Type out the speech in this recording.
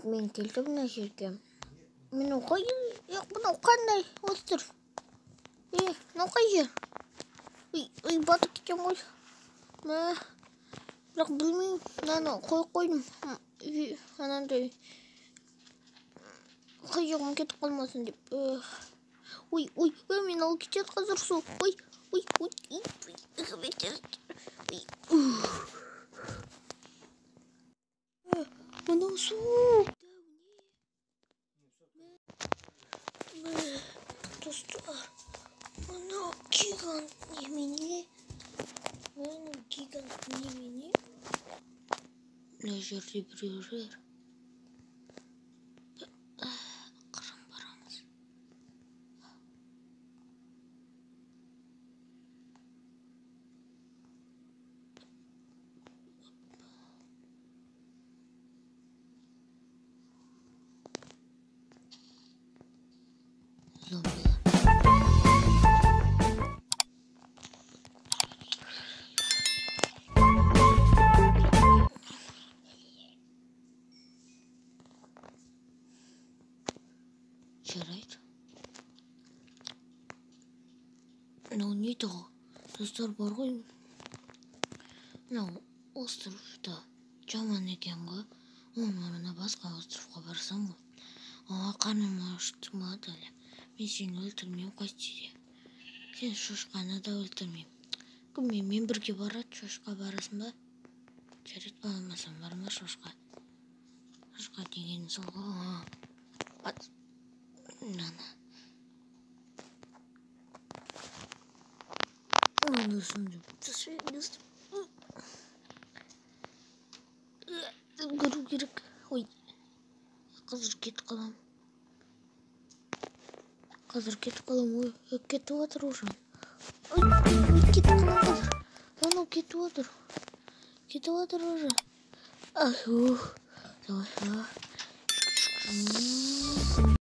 Мен келдім мына жерге. Мынау қай, мынау қандай остров? Мынау қай жер? Ой, батып кеткен ғой. Бірақ білмеймін, мынаны қойып қойдым. Анандай қай жағым кетіп қалмасын деп. Ой, ой, ой, мен алып кетеді қазір су. Ой, ой, ой, ой. Мынау су. Достар, мынау гигант немене? Мынау гигант немене? Мына жерде біреу жүр. Қырым барамыз. Зомбилар. Жарайды. Мынау не тағы? Достар, бар ғой. Мынау островта жаман екен ғой. Оның орнына басқа островқа барсам ғой. Қарным ашты ма әлі? Мен сені өлтірмеймін, қайтсе де. Сен шошқаны да өлтірмеймін. Кім менімен бірге барады? Шошқа барасың ба? Жарайды, бармасам барма шошқа. Шошқа деген сол ғой. Мынаны. Көру керек. Ой, қазір кетіп қаламын. Қазір кетіп қаламын. Ой, кетіп жатыр уже. Ой, кетіп қаламын қазір. Анау кетіп жатыр. Кетіп жатыр уже. Ах, ух. Давай.